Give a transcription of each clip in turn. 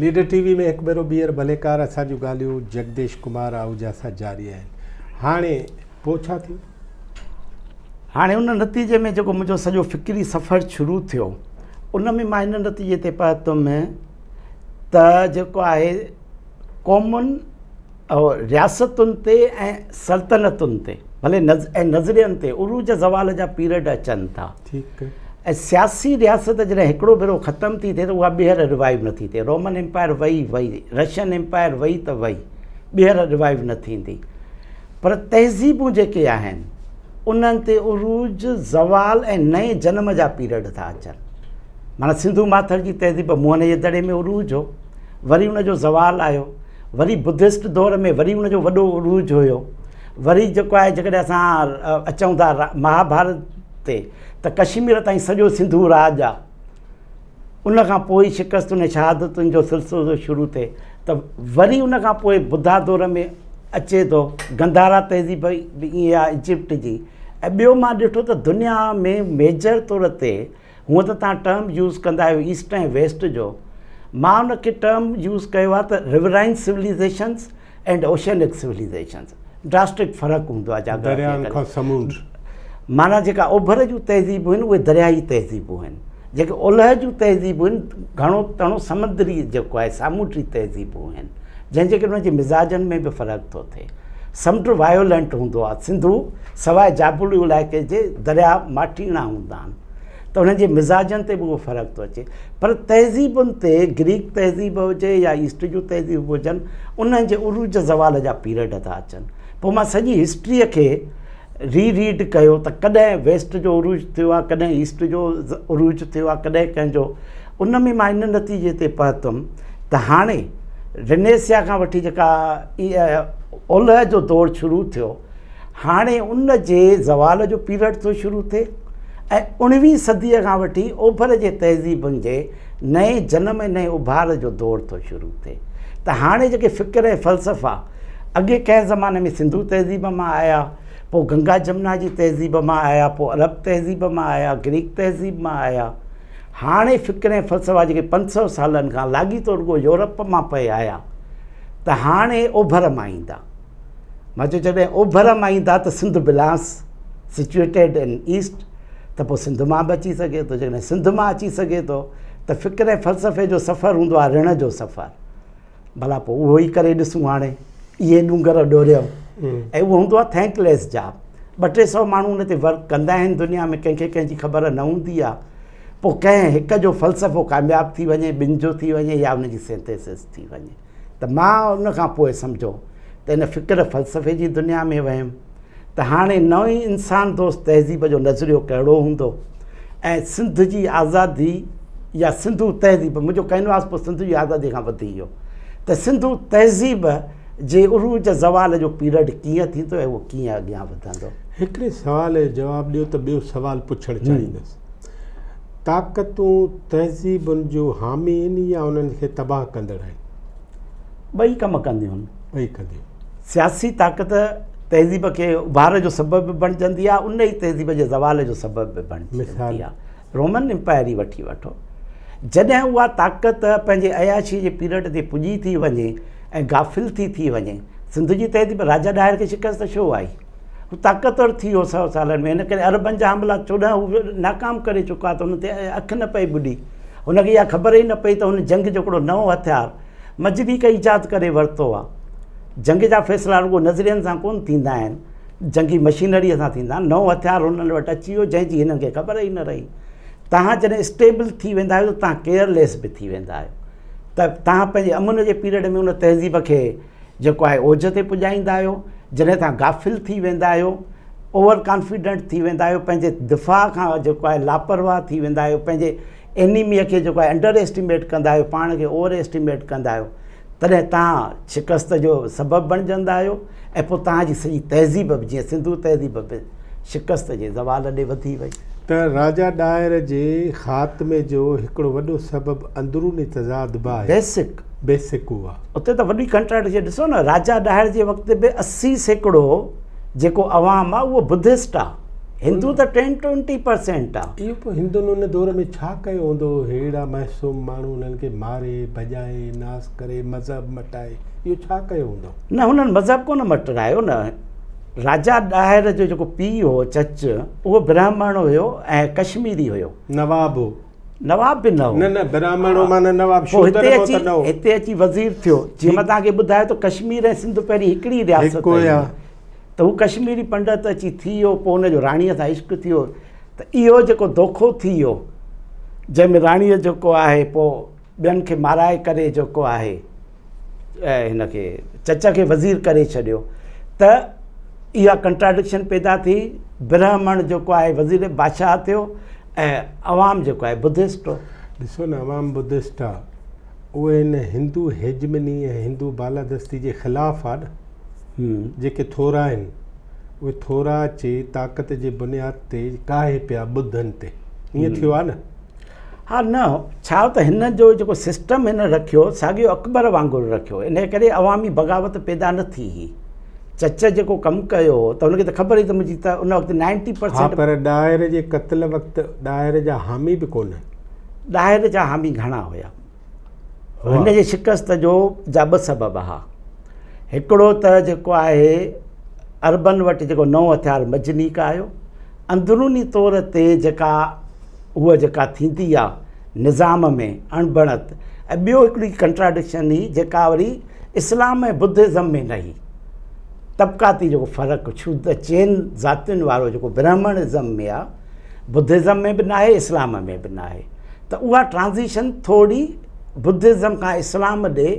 Leader ٽي V ۾ هڪ ڀيرو ٻيهر ڀليڪار اسان جون ڳالهيون جگديش ڪمار آهوجا سان جاري آهن هاڻي پوء ڇا ٿيو؟ هاڻي ان نتيجي ۾ جيڪو منهنجو سڄو فڪري سفر شروع ٿيو ان ۾ مان ان نتيجي تي پهتم ته جيڪو آهي قومن رياستن تي ۽ سلطنتن تي ڀلي ۽ نظرين تي عروج زوال جا پيريڊ اچن ٿا ۽ سياسي رياست جڏهن هڪڙو ڀيرو ختم ٿي ٿئي ته اها ٻيهر ريوائيو نٿي ٿئي رومن امپائر وئي وئي رشين امپائر وئي ته وئي ٻيهر ريوائيو نه ٿيندي پر تهذيبون جيڪي آهن انهن تي عروج زوال ۽ نئين جنم جا پيريڊ ٿا اچن معنيٰ سنڌو ماٿر جي تهذيب موهن جي دڙي ۾ عروج هو وري ان جو زوال آيو وري بدسٽ دور ۾ وري ان جو وڏو عروج هيو وري جيڪو آهي جيڪڏهن اسان اچون ٿا مهاڀارت تي ته ڪشمير تائين سڄو سنڌو راڄ آ ان کان پوء شڪستن ۽ شهادتن جو سلسلو شروع ٿئي ته وري ان کان پوء ٻڌا دور ۾ اچي ٿو گنڌارا تهذيب به ائين آ ايجپٽ جي ۽ ٻيو مان ڏٺو ته دنيا ۾ ميجر طور تي هونء ته توهان ٽرم يوز ڪندا آهيو ايسٽ ۽ ويسٽ جو، مان ان کي ٽرم يوز ڪيو آهي ته riverine civilizations and oceanic civilizations drastic فرق هوندو آهي جاگرافي دريائن کان سمنڊ. معنيٰ جيڪا اوڀر جون تهذيبون آهن اهي دريائي تهذيبون آهن، جيڪي اولهه جون تهذيبون آهن گهڻو تڻو سمندري جيڪو آهي سامونڊي تهذيبون آهن، جنهن جي ڪري انهن جي مزاجن ۾ به فرق ٿو ٿئي. سمنڊ وايولنٽ هوندو آهي، سنڌو سواء جابلو علائقي جي درياء ماٺيڻا هوندا آهن. ته انهن جي مزاجن تي به اهو فرق ٿو اچي پر تهذيبن تي گريڪ تهذيب هجي يا ايسٽ جون تهذيبون هجن انهن جي عروج زوال جا پيريڊ ٿا اچن پوء مان سڄي هسٽريء کي ري ريڊ ڪيو ته ڪڏهن ويسٽ جو عروج ٿيو آهي ڪڏهن ايسٽ جو عروج ٿيو آهي ڪڏهن ڪنهن جو ان ۾ مان ان نتيجي تي پهتم ته هاڻي رينيسيا کان وٺي جيڪا اولهه جو دور شروع ٿيو هاڻي ان جي زوال جو پيريڊ ٿو شروع ٿئي ۽ اڻويهين صديء کان وٺي اوڀر جي تهذيبن جي نئين جنم ۽ نئين اڀار جو دور ٿو شروع ٿئي ته هاڻي جيڪي فڪر ۽ فلسفا اڳي ڪنهن زماني ۾ سنڌو تهذيب مان آيا، پوء گنگا جمنا جي تهذيب مان آيا، پوء عرب تهذيب مان آيا، گريڪ تهذيب مان آيا، هاڻي فڪر ۽ فلسفا جيڪي 500 سالن کان لاڳيتو رڳو يورپ مان پئي آيا ته هاڻي اوڀر مان ايندا. مان چيو جڏهن اوڀر مان ايندا ته سنڌ بلانس سچوئيٽيڊ ان ايسٽ ته پوء سنڌ مان به اچي سگهي ٿو جيڪڏهن سنڌ مان اچي سگهي ٿو ته فڪر ۽ فلسفي جو سفر هوندو آهي رڻ جو سفر ڀلا پوء اهو ئي ڪري ڏسون هاڻي اهي ڏونگر ڏوريو ۽ اهو هوندو آهي thank ليس جاب ٻه ٽي سو ماڻهو ان تي ورڪ ڪندا آهن دنيا ۾ ڪنهن کي ڪنهن جي خبر نه هوندي آهي پوء ڪنهن هڪ جو فلسفو ڪامياب ٿي وڃي ٻن جو ٿي وڃي يا ان جي سينٿيسس ٿي وڃي ته مان ان کان پوء سمجهو ته ان فڪر فلسفي جي دنيا ۾ ويم ته هاڻي نئين انسان دوست تهذيب جو نظريو ڪهڙو هوندو ۽ سنڌ جي آزادي يا سنڌو تهذيب منهنجو ڪئنواس پوء سنڌ جي آزادي کان وڌي ويو ته سنڌو تهذيب جي عروج زوال جو پيريڊ ڪيئن ٿيندو ۽ اهو ڪيئن اڳيان وڌندو. هڪڙي سوال جو جواب ڏيو ته ٻيو سوال پڇڻ چاهيندس. طاقتون تهذيبن جون حامي آهن يا انهن کي تباهه ڪندڙ آهن؟ ٻئي ڪم ڪنديون آهن. ٻئي ڪنديون. سياسي طاقت تهذيب کي اڀار جو سبب به بڻجندي آهي، ان ئي تهذيب جي زوال جو سبب به بڻجندي آهي. رومن امپائر ئي وٺي وٺو. جڏهن اها طاقت پنهنجي عياشي جي پيريڊ تي پڄي ٿي وڃي ۽ غافل ٿي ٿي وڃي. سنڌ جي تهذيب راجا ڏاهر کي شڪست ڇو آئي؟ هو طاقتور ٿي ويو سو سالن ۾ ان ڪري عربن جا حملا 14 هو ناڪام ڪري چڪا ته هن تي اک نه پئي ٻڏي. هن کي اها خبر ئي نه پئي ته هن جنگ جو هڪڙو نئون هٿيار مجنيڪ ايجاد ڪري ورتو آهي. جنگ جا فيصلا رڳو نظرين سان ڪونه ٿيندا آهن، جنگي مشينريء سان ٿيندا آهن. نئون هٿيار هنن وٽ اچي ويو جنهن جي هنن کي خبر ئي نه رهي. توهان جڏهن اسٽيبل ٿي ويندا آهيو ته توهان ڪيئرليس به ٿي ويندا آهيو ته توهان پنهنجي امن جي پيريڊ ۾ ان تهذيب کي جيڪو آهي اوج تي پڄائيندا آهيو، جڏهن توهان غافل ٿي ويندا آهيو، اوور ڪانفيڊنٽ ٿي ويندا آهيو، پنهنجي دفاع کان جيڪو آهي لاپرواهه ٿي ويندا آهيو، پنهنجي اينيميء کي جيڪو آهي انڊر ايسٽيميٽ ڪندا آهيو، پاڻ کي اوور ايسٽيميٽ ڪندا آهيو، تڏهن توهان شڪست جو سبب بڻجندا آهيو ۽ پوء توهان جي سڄي تهذيب به جيئن سنڌو تهذيب به شڪست جي زوال ڏي وڌي وئي. ته راجا ڏاهر جي خاتمي جو هڪڙو وڏو سبب اندروني تضاد به آهي. بيسڪ. بيسڪ اها. اتي ته وڏي ڪنٽراڊڪشن ڏسو نه راجا ڏاهر جي وقت به 80% جيڪو عوام آهي اهو بدهسٽ آهي. هندو ته ٽين ٽوئنٽي پرسينٽ آ. اهو پوء هندن ان دور ۾ ڇا ڪيو هوندو ههڙا معصوم ماڻهو انهن کي ماري، ڀڄائي، ناس ڪري، مذهب مٽائي اهو ڇا ڪيو هوندو؟ نه هنن مذهب ڪونه مٽرايو نه. راجا ڏاهر جو جيڪو پيء هو چچ اهو برهمڻ هيو ۽ ڪشميري هيو. نواب هو. نواب به نه هو. نه نه برهمڻ هو معنيٰ نواب پوء شودر هتي مو اچي ته نه هو. هتي اچي وزير ٿيو. جيئن مان توهان کي ٻڌايو ته ڪشمير ۽ سنڌ پهرين هڪڙي رياست هڪ هيا. هئي. ته هو ڪشميري پنڊت اچي ٿي ويو پوء ان جو راڻيء سان عشق ٿي ويو ته اهو جيڪو دوکو ٿي ويو جنهن ۾ راڻيء جيڪو آهي پوء ٻين کي مارائي ڪري جيڪو آهي هن کي چچ کي وزير ڪري ڇڏيو ته اها ڪنٽراڊڪشن پيدا ٿي برهمڻ جيڪو آهي وزير بادشاهه ٿيو ۽ عوام جيڪو آهي بدسٽ هو. ڏسو نه عوام بدسٽ آ اهي هن هندو هيجمني ۽ هندو بالادستي جي خلاف آ نه. جيڪي ٿورا آهن، اهي ٿورا اچي طاقت جي بنياد تي ڪاهي پيا ٻڌن تي. ائين ٿيو آهي نه؟ ها نه، ڇا ته هن جو جيڪو سسٽم هن رکيو، ساڳيو اڪبر وانگر رکيو، انهيء ڪري عوامي بغاوت پيدا نه ٿي هئي. چچ جيڪو ڪم ڪيو هو ته هن کي ته خبر هئي ته منهنجي ته ان وقت نائنٽي ها پرسينٽ. پر ڏاهر جي قتل وقت ڏاهر جا حامي به ڪونه. ڏاهر جا حامي گهڻا هيا. هن جي شڪست جو جا ٻه سبب ها. هڪڙو ته جيڪو آهي عربن وٽ جيڪو نئون هٿيار مجنيق آيو، اندروني طور تي جيڪا هوء جيڪا ٿيندي آ نظام ۾ اڻبڻت ۽ ٻيو هڪڙي ڪنٽراڊڪشن هئي جيڪا وري اسلام ۽ بدهزم ۾ نه هئي. طبقاتي جيڪو فرق ڇود چئن ذاتين وارو جيڪو برهمڻ ازم ۾ آ، بدهزم ۾ به ناهي اسلام ۾ به ناهي. ته اها ٽرانزيشن ٿوري بدهزم کان اسلام ڏي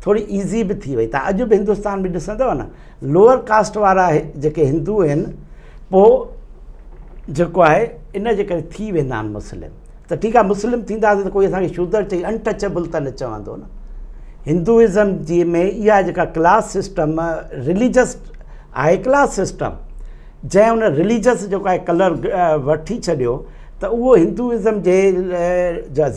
ٿوري ايزي به ٿي وئي ته اڄ به هندستان ۾ ڏسندو نه لوئر ڪاسٽ وارا جيڪي هندو آهن پوء جيڪو آهي ان جي ڪري ٿي ويندا آهن مسلم ته ٺيڪ آهي مسلم ٿينداسين ته ڪوئي اسانکي شودر چئي انٽچبل ته نه چوندو نه هندوازم جي ۾ اها جيڪا ڪلاس سسٽم رليجس آهي ڪلاس سسٽم جنهن ان رليجس جيڪو آهي ڪلر وٺي ڇڏيو ته اهو هندوازم جي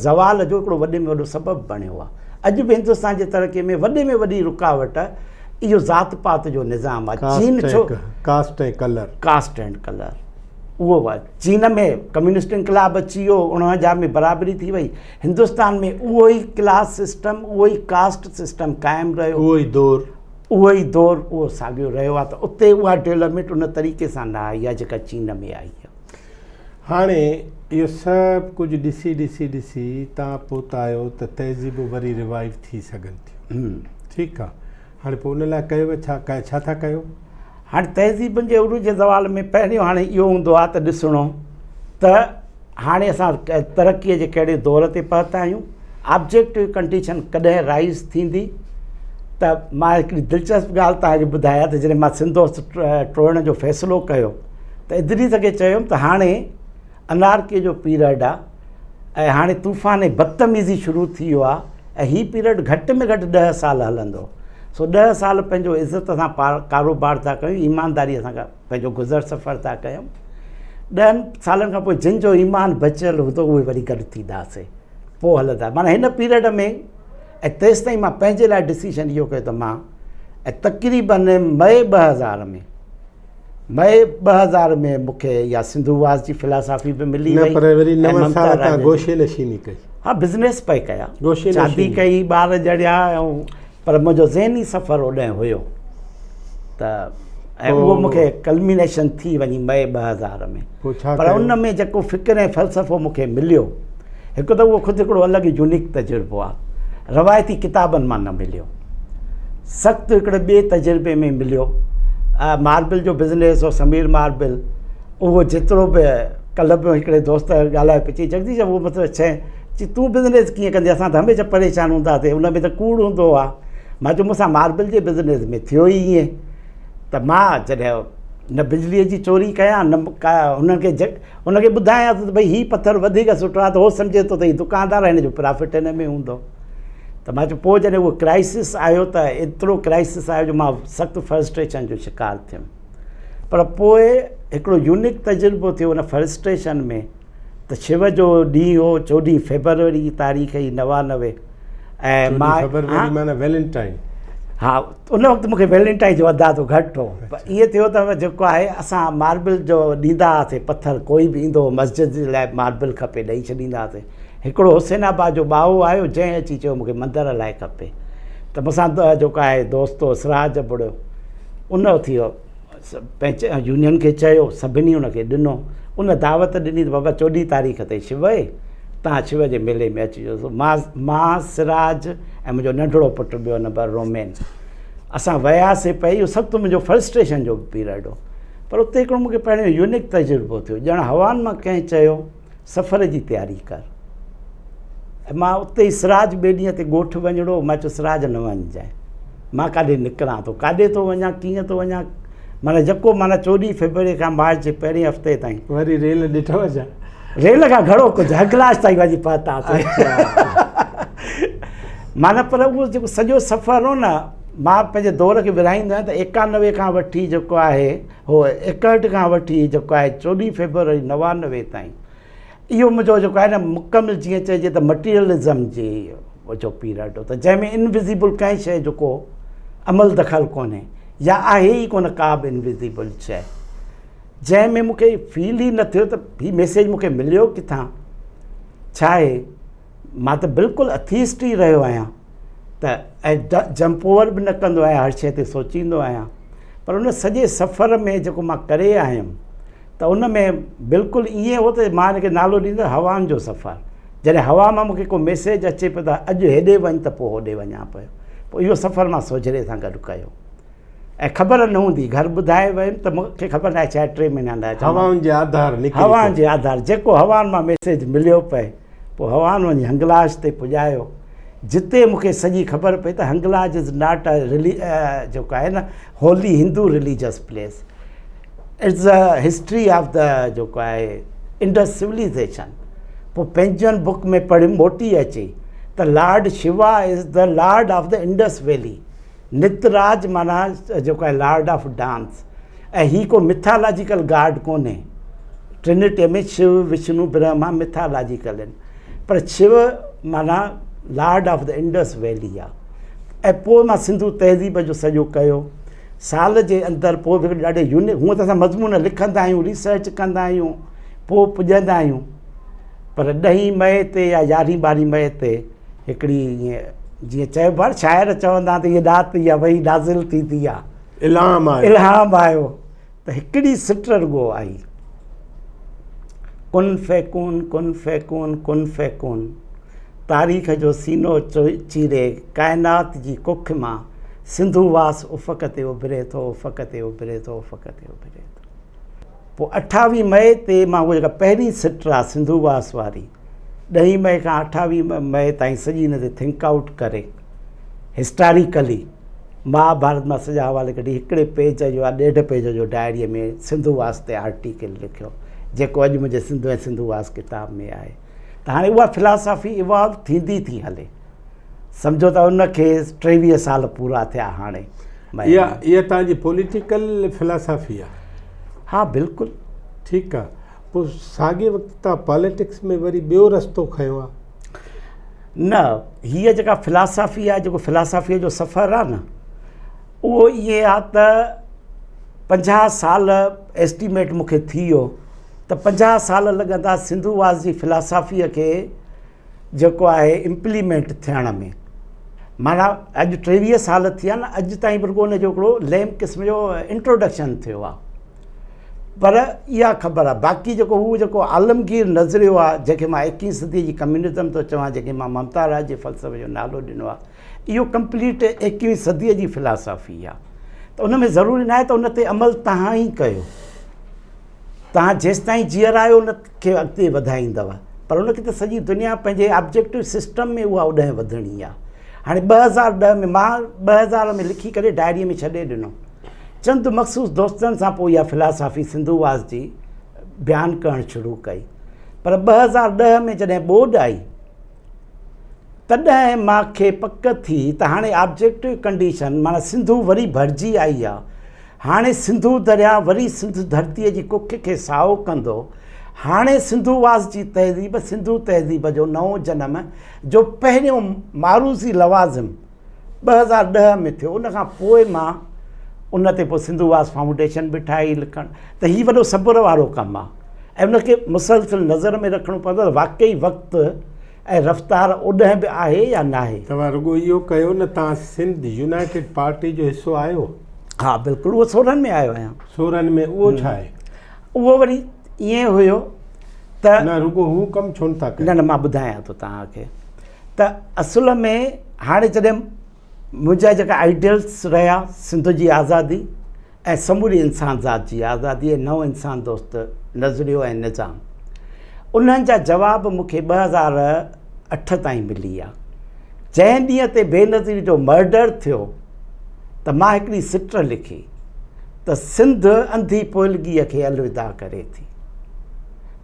زوال جو هڪڙو وڏي ۾ وڏو سبب بڻيو آهي. اڄ به هندستان جي ترقي ۾ وڏي ۾ وڏي رڪاوٽ اهو ذات پات جو نظام آهي. چين ڇو caste ۽ colour. Caste and colour اهو آهي. چين ۾ ڪميونسٽ انقلاب اچي ويو 49 ۾ برابري ٿي وئي. هندستان ۾ اهو ئي ڪلاس سسٽم اهو ئي ڪاسٽ سسٽم قائم رهيو. اهو ئي دور. اهو ئي دور اهو ساڳيو رهيو آهي ته اتي اها ڊولپمينٽ ان طريقي سان نه آئي آهي جيڪا چين ۾ آئي آهي. هاڻي اهو سڀ ڪجهه ڏسي ڏسي ڏسي تان پهتا آهيو ته تهذيبون وري ريوائيو ٿي سگهن ٿيون. ٺيڪ آ. هاڻي پوء ان لاء ڪيو ڇا ڇا ٿا ڪيو؟ هاڻي تهذيبن جي عروج زوال ۾ پهريون هاڻي اهو هوندو آ ته ڏسڻو ته هاڻي اسان ترقيء جي ڪهڙي دور تي پهتا آهيون، آبجيڪٽو ڪنڊيشن ڪڏهن رائز ٿيندي ته مان هڪڙي دلچسپ ڳالهه توهان کي ٻڌايان ته جڏهن مان سنڌ هائوس ٽوڙڻ جو فيصلو ڪيو ته ادريس کي چيم ته هاڻي انارڪيء جو پيريڊ آ ۽ هاڻي طوفان بدتميزي شروع ٿي ويو آ ۽ هي پيريڊ گهٽ ۾ گهٽ ڏهه سال هلندو سو ڏهه سال پنهنجو عزت سان ڪاروبار ٿا ڪيون ايمانداريء سان پنهنجو گذر سفر ٿا ڪيون ڏهن سالن کان پوء جن جو ايمان بچيل هوندو اهي وري گڏ ٿينداسين پوء هلندا معنيٰ هن پيريڊ ۾ ۽ تيستائين مان پنهنجي لاء ڊسيشن اهو ڪيو ته مان ۽ تقريبن مئي 2000 ۾ مئي 2000 ۾ مون کي اها سنڌو واس جي فلاسافي به ملي نه وئي پر وري ۽ نو ممتا سال راج تان جي گوشي نشيني ڪئي. ها بزنس پئي ڪيا گوشي شادي نشيني. ڪئي ٻار ڄڻيا ۽ پر منهنجو ذهني سفر اوڏانهن هيو ته ۽ اهو مون کي ڪلمينيشن ٿي وڃي مئي 2000 ۾ پوء ڇا پر ڪيو؟ ان ۾ جيڪو فڪر ۽ فلسفو مون کي مليو هڪ ته اهو خود هڪڙو الڳ يونيڪ تجربو آهي روايتي ڪتابن مان نه مليو سخت هڪڙي ٻئي تجربي ۾ مليو ماربل جو بزنس هو سمير ماربل اهو جيترو به ڪلهه به هڪڙي دوست ڳالهايو پئي چئي جگديش اهو مطلب چئي چي تون بزنس ڪيئن ڪندين اسان ته هميشه پريشان هونداسين ان ۾ ته ڪوڙ هوندو آهي مان چيو مون سان ماربل جي بزنس ۾ ٿيو ئي ائين ته مان جڏهن نه بجليء جي چوري ڪيان نه ڪا هنن کي هن کي ٻڌايان ٿو ته ڀئي هي پٿر وڌيڪ سٺو آهي ته هو سمجهي ٿو ته هي دڪاندار آهي هن جو پرافٽ هن ۾ هوندو ته مان چيو پوء جڏهن اهو ڪرائسس آيو ته ايترو ڪرائسس آيو جو مان سخت فرسٽريشن جو شڪار ٿيم پر پوء هڪڙو يونيڪ تجربو ٿيو ان فرسٽريشن ۾ ته شو جو ڏينهن هو چوڏهين فيبروري جي تاريخ هئي 99 ۽ مان فيبروري معنيٰ ويلنٽائن. ها ان وقت مون کي ويلنٽائن جو اندازو گهٽ هو پر ائين ٿيو ته جيڪو آهي اسان ماربل جو ڏيندا هئاسي پٿر ڪوئي به ايندو هو مسجد جي لاء ماربل کپي ڏئي ڇڏيندا هئاسي هڪڙو حسين آباد جو ٻائو آيو جنهن اچي چيو مون کي مندر لاء کپي ته مون سان جيڪو آهي دوست هو سراج ابڙو ان اٿي پنهنجي يونين کي چيو سڀني ان کي ڏنو ان دعوت ڏني ته بابا چوڏهين تاريخ تي شو آهي تان شو جي ميلي ۾ اچجو مان مان سراج ۽ منهنجو ننڍڙو پٽ ٻيو نمبر رومين اسان وياسي پئي اهو سڀ ته منهنجو فرسٽريشن جو پيريڊ هو پر اتي هڪڙو مونکي پهريون يونيڪ تجربو ٿيو ڄڻ هوائن مان ڪنهن چيو سفر جي تياري ڪر ۽ مان اتي ئي سراج ٻئي ڏينهن تي ڳوٺ وڃڻو مان چيو سراج نه وڃجانء مان ڪاڏي نڪران ٿو ڪاڏي ٿو وڃان ڪيئن ٿو وڃان معنيٰ جيڪو معنيٰ چوڏهين فيبروري کان مارچ جي پهرين هفتي تائين وري ريل ڏٺو ڇا؟ ريل کان گهڻو ڪجهه هگلاش تائين وڃي پهتاسين معنيٰ پر اهو جيڪو سڄو سفر هو نه مان پنهنجي دور کي ورهائيندو آهيان ته ايڪانوي کان وٺي جيڪو آهي هو ايڪهٺ کان وٺي جيڪو آهي چوڏهين فيبروري نوانوي تائين اهو منهنجو جيڪو آهي نه مڪمل جيئن چئجي ته مٽيريلزم جي جو پيريڊ هو ته جنهن ۾ انوزيبل ڪنهن شيء جو ڪو عمل دخل ڪونهي يا آهي ئي ڪونه ڪا به انوزيبل شيء جنهن ۾ مونکي فيل ئي نه ٿيو ته هي ميسيج مونکي مليو ڪٿان ڇا آهي مان ته بلڪل اٿيسٽ ئي رهيو آهيان ته ۽ جمپ اوور به نه ڪندو آهيان هر شيء تي سوچيندو آهيان پر ان سڄي سفر ۾ جيڪو مان ڪري آيم ته ان ۾ بلڪل ائين هو ته مان ان کي نالو ڏيندس هوائن جو سفر جڏهن هوا مان مونکي ڪو ميسيج اچي پيو ته اڄ هيڏي وڃ ته پوء هوڏي وڃان پيو پوء اهو سفر مان سوجهري سان گڏ ڪيو ۽ خبر نه هوندي گهر ٻڌائي ويم ته مونکي خبر نه آهي شايد ٽي مهينا نه اچان هوائن جي آڌار نڪري هوائن جي آڌار جيڪو هوائن مان ميسيج مليو پئي پوء هوائن وڃي هنگلاج تي پڄايو جتي مونکي سڄي خبر پئي ته هنگلاج از not ا جيڪو آهي نه holy Hindu religious place it's a history of the جيڪو آهي انڊس سولائيزيشن پوء پنهنجن بڪ ۾ پڙهي موٽي اچي ته lord Shiva is the lord of the Indus valley Nataraj معنيٰ جيڪو آهي لارڊ آف ڊانس ۽ هي ڪو مٿالاجيڪل گاڊ ڪونهي ٽرنٽي ۾ شو وشنو برهما مٿالاجيڪل آهن پر شو معنيٰ lord of the Indus valley آهي ۽ پوء مان سنڌو تهذيب جو سڄو ڪيو سال جي اندر پوء به ڏاڍي يونيڪ هونء ته اسان مضمون لکندا آهيون ريسرچ ڪندا آهيون پوء پڄندا آهيون پر ڏهين مئي تي يا يارهين ٻارهين مئي تي هڪڙي ائين جيئن چئبو آهي شاعر چوندا ته هيء ڏات يا وحي نازل ٿي ٿي آ الهام آيو الهام آيو ته هڪڙي سٽ رڳو آئي ڪن فيڪون ڪن فيڪون ڪن فيڪون تاريخ جو سينو چيري ڪائنات جي ڪک مان سنڌو واس افق تي اڀري ٿو افق تي اڀري ٿو افق تي اڀري ٿو. پوء اٺاويهه مئي تي مان اها جيڪا پهرين سٽ آ سنڌو واس واري ڏهين مئي کان اٺاويهه مئي تائين سڄي ان تي ٿنڪ آئوٽ ڪري هسٽاريڪلي مهاڀارت مان سڄا حوالي ڪڍي هڪڙي پيج جو يا ڏيڍ پيج جو ڊائريء ۾ سنڌو واس تي آرٽيڪل لکيو جيڪو اڄ منهنجي سنڌ ۽ سنڌو واس ڪتاب ۾ آهي ته هاڻي اها فلاسافي ايوالو ٿيندي ٿي هلي سمجهو ته ان کي 23 سال پورا ٿيا هاڻي. اها اها توهان جي پوليٽيڪل فلاسافي آ. ها بلڪل. ٺيڪ آ پوء ساڳي وقت توهان پاليٽڪس ۾ وري ٻيو رستو کنيو آ. نه هيء جيڪا فلاسافي آ جيڪو فلاسافيء جو سفر آ نه اهو ائين آ ته 50 سال ايسٽيميٽ مون کي ٿي ويو ته 50 سال لڳندا سنڌو واس جي فلاسافيء کي جيڪو آهي امپليمينٽ ٿيڻ ۾ معنيٰ اڄ 23 سال ٿيا نه اڄ تائين به رڳو ان جو هڪڙو ليم قسم جو انٽروڊڪشن ٿيو آهي پر اها خبر آهي باقي جيڪو هو جيڪو عالمگير نظريو آهي جنهن کي مان ايڪيهين صدي جي ڪميونزم ٿو چوان جنهن کي مان ممتا راء جي فلسفي جو نالو ڏنو آهي اهو ڪمپليٽ ايڪيهين صدي جي فلاسافي آهي ته ان ۾ ضروري ناهي ته ان تي عمل تهان ئي ڪيو توهان جيستائين جيئرا آهيو ان کي اڳتي وڌائيندؤ پر ان کي ته سڄي دنيا پنهنجي آبجيڪٽو سسٽم ۾ اها اڏهن وڌڻي آهي. هاڻي 2010 ۾ مان 2000 ۾ لکي ڪري ڊائريء ۾ ڇڏي ڏنو. چند مخصوص دوستن سان پوء اها فلاسافي سنڌو واس جي بيان ڪرڻ شروع ڪئي. پر 2010 ۾ جڏهن ٻوڏ آئي تڏهن مان کي پڪ ٿي ته هاڻي آبجيڪٽو ڪنڊيشن معنيٰ سنڌو وري ڀرجي آئي آهي. هاڻي سنڌو درياء وري سنڌ ڌرتيء جي ڪک کي سائو ڪندو. هاڻي سنڌو واس جي تهذيب سنڌو تهذيب جو نئون جنم جو پهريون معروضي لوازم 2010 ۾ ٿيو ان کان پوء مان ان تي پوء سنڌو واس فائونڊيشن به ٺاهي لکڻ ته هي وڏو صبر وارو ڪم آهي ۽ ان کي مسلسل نظر ۾ رکڻو پوندو ته واقعي وقت ۽ رفتار اوڏهن به آهي يا ناهي. توهان رڳو اهو ڪيو نه توهان سنڌ يونائيٽيڊ پارٽي جو حصو آهيو؟ ها بلڪل اهو سورهن ۾ آيو آهيان. سورهن ۾ اهو ڇا آهي؟ اهو وري ائين هيو ته. نه رڳو هو ڪم ڇو نه ٿا ڪيو؟ نه نه مان ٻڌايان ٿو توهان کي ته اصل ۾ هاڻي جڏهن منهنجا جيڪا آئيڊيلس رهيا سنڌ جي آزادي ۽ سموري انسان ذات جي آزادي ۽ نئون انسان دوست نظريو ۽ نظام انهن جا جواب مون کي 2008 تائين ملي ويا. جنهن ڏينهن تي بينظير جو مرڊر ٿيو ته مان هڪڙي سٽ لکي ته سنڌ انڌي پوئلڳيء کي الوداع ڪري ٿي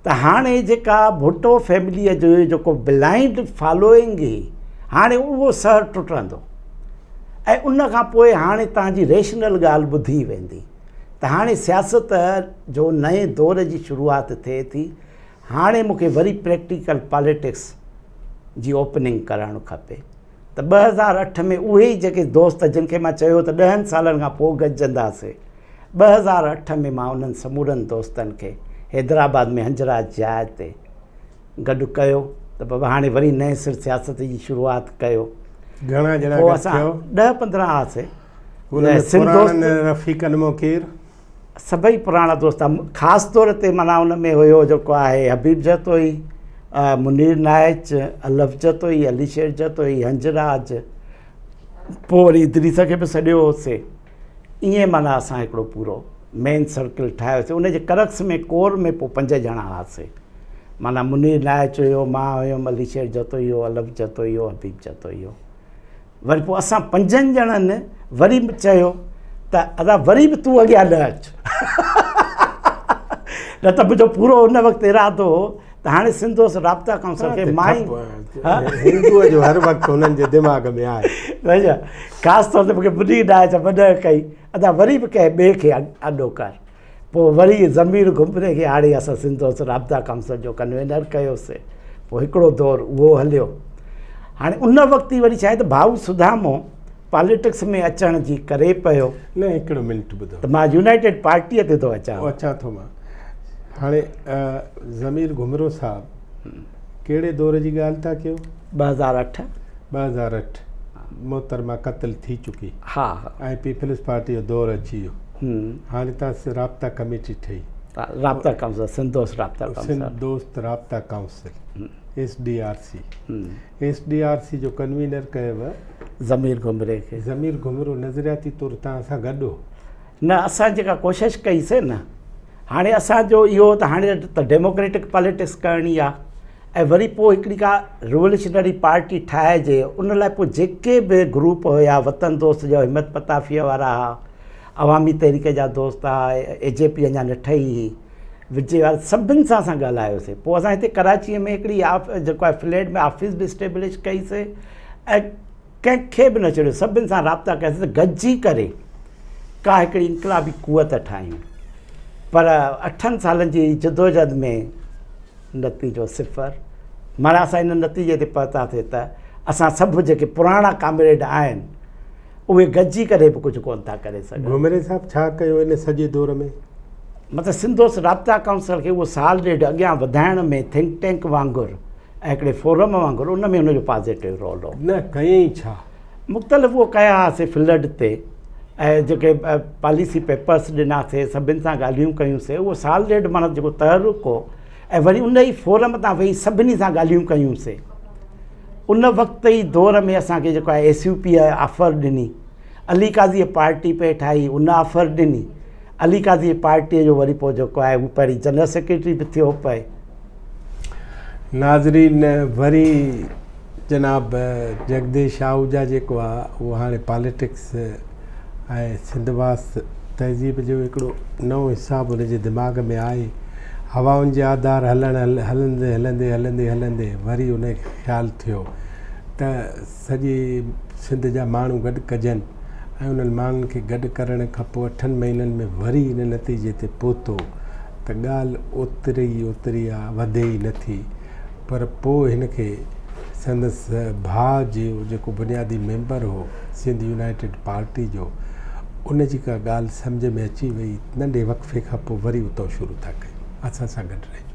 ته هاڻي جيڪا ڀٽو فيمليء جو جيڪو بلائنڊ فالوئنگ هئي هاڻي اهو سهر ٽٽندو. ۽ ان کان پوء هاڻي توهان جي ريشنل ڳالهه ٻڌي ويندي ته هاڻي سياست جو نئين دور جي شروعات ٿئي ٿي، هاڻي مون کي وري پريڪٽيڪل پاليٽڪس جي اوپننگ ڪرڻ کپي ته 2008 ۾ اهي ئي جيڪي دوست جن کي مان چيو ته ڏهن سالن کان پوء گڏجنداسي 2008 ۾ مان انهن سمورن دوستن کي حيدرآباد ۾ هنجراج جاء تي گڏ ڪيو ته بابا هاڻي وري نئين سر سياست جي شروعات ڪيو. گهڻا ڄڻا گڏ ٿيو؟ ڏهه 15 هئاسي. ان ۾ پراڻن رفيقن مان ڪير؟ سڀئي پراڻا دوست خاص طور تي معنيٰ ان ۾ هيو جيڪو آهي حبيب جتوئي، منير نائچ، الف جتوئي، علي شير جتوئي، هنجراج، پوء وري ادريس کي به سڏيو هوسي. ائين معنيٰ اسان هڪڙو پورو مين سرڪل ٺاهيوسي. ان جي ڪرڪس ۾ ڪور ۾ پوء پنج ڄڻا هئاسي. معنيٰ منير نائچ هيو، مان هيم، علي شير جتوئي هو، الف جتوئي هو، حبيب جتوئي هو. وري پوء اسان پنجن ڄڻن وري به چيو ته ادا وري به تون اڳيان نه اچ. نه ته منهنجو پورو ان وقت ارادو هو ته هاڻي سنڌ دوست رابطا ڪائونسل کي مان ئي هندوء جو هر وقت هنن جي دماغ ۾ آهي. خاص طور تي مون کي منير نائچ منع ڪئي ادا وري به ڪنهن ٻئي کي اڏو ڪر. پوء وري ضمير گهمري کي آڻي اسان سنڌ دوست رابطا ڪائونسل جو ڪنوينر ڪيوسي. پوء هڪڙو دور اهو هليو. هاڻي ان وقت ئي وري ڇا آهي ته ڀائو سڌامو پاليٽڪس ۾ اچڻ جي ڪري پيو. نه هڪڙو منٽ ٻڌو. ته مان يونائيٽيڊ پارٽيء تي ٿو اچان. اچان ٿو مان. هاڻي ضمير گهمرو صاحب ڪهڙي دور جي ڳالهه ٿا ڪيو؟ 2008. 2008 محترمه قتل ٿي چڪي. ها ها. ۽ پيپلز پارٽي جو دور اچي ويو. هاڻي تان رابطا ڪميٽي ٺهي. رابطا ڪائونسل سنڌ دوست رابطا ڪائونسل. سنڌ دوست رابطا council S D R C. S D R C جو ڪنوينر ڪيو. ضمير گهمري کي. ضمير گهمرو نظرياتي طور تان سان گڏ هو. نه اسان جيڪا ڪوشش ڪئي سي نه هاڻي اسان جو اهو ته هاڻي ته ڊيموڪريٽڪ پاليٽڪس ڪرڻي آ ۽ وري پوء هڪڙي ڪا ريولوشنري پارٽي ٺاهجي ان لاء پوء جيڪي به گروپ هيا وطن دوست جا همت پتافيء وارا ها عوامي تحريڪ جا دوست ها اي جي پي اڃا نه ٺهي هئي وجي وارا سڀن سان اسان ڳالهايوسي پوء اسان هتي ڪراچيء ۾ هڪڙي جيڪو آهي فليٽ ۾ آفيس به اسٽيبلش ڪئيسي ۽ ڪنهن کي به نه ڇڏيو، سڀن سان رابطا ڪياسين ته گڏجي ڪري ڪا هڪڙي انقلابي قوت ٺاهيون، پر اٺن سالن جي جدوجهد ۾ نتيجو صفر. معنيٰ اسان ان نتيجي تي پهتاسين ته اسان سڀ جيڪي پراڻا ڪامريڊ آهن اهي گڏجي ڪري به ڪجهه ڪونه ٿا ڪري سگهن. گهمري صاحب ڇا ڪيو ان سڄي دور ۾؟ مطلب سنڌ دوست رابطا ڪائونسل کي اهو سال ڏيڍ اڳيان وڌائڻ ۾ ٿنڪ ٽينڪ وانگر ۽ هڪڙي فورم وانگر ان ۾ هن جو پازيٽو رول هو. نه ڪيائين ڇا؟ مختلف اهو ڪيا هئاسين فلڊ تي ۽ جيڪي پاليسي پيپرس ڏناسين سڀن سان ڳالهيون ڪيون سي اهو سال ڏيڍ معنيٰ جيڪو تحرڪ هو ۽ وري ان ئي فورم تان ويهي سڀني سان ڳالهيون ڪيون سي ان وقت ئي دور ۾ اسان کي جيڪو آهي ايس يو پي آفر ڏني علي قاضيء پارٽي پئي ٺاهي ان آفر ڏني علي قاضي پارٽيء جو وري پوء جيڪو آهي هو پهرين جنرل سيڪريٽري به ٿيو پئي. ناظرين وري جناب جگديش آهوجا جيڪو آ اهو هاڻي پاليٽڪس ۽ سنڌ واس تهذيب جو هڪڙو نئون حساب ان جي دماغ ۾ آهي هوائن جي آڌار هلڻ هلندي هلندي هلندي هلندي وري ان کي خيال ٿيو ته سڄي سنڌ جا ماڻهو گڏ ڪجن ۽ انهن ماڻهن کي گڏ ڪرڻ کان پوء اٺن مهينن ۾ وري ان نتيجي تي پهتو ته ڳالهه اوتري ئي اوتري آ وڌي ئي نه ٿي پر پوء هن کي سندس ڀاء جي جيڪو بنيادي ميمبر هو سنڌ يونائيٽيڊ پارٽي جو ان جي ڪا ڳالهه سمجهه ۾ اچي وئي. ننڍي وقفي کان پوء وري اتان شروع ٿا ڪيون. اسان سان گڏ رهجو.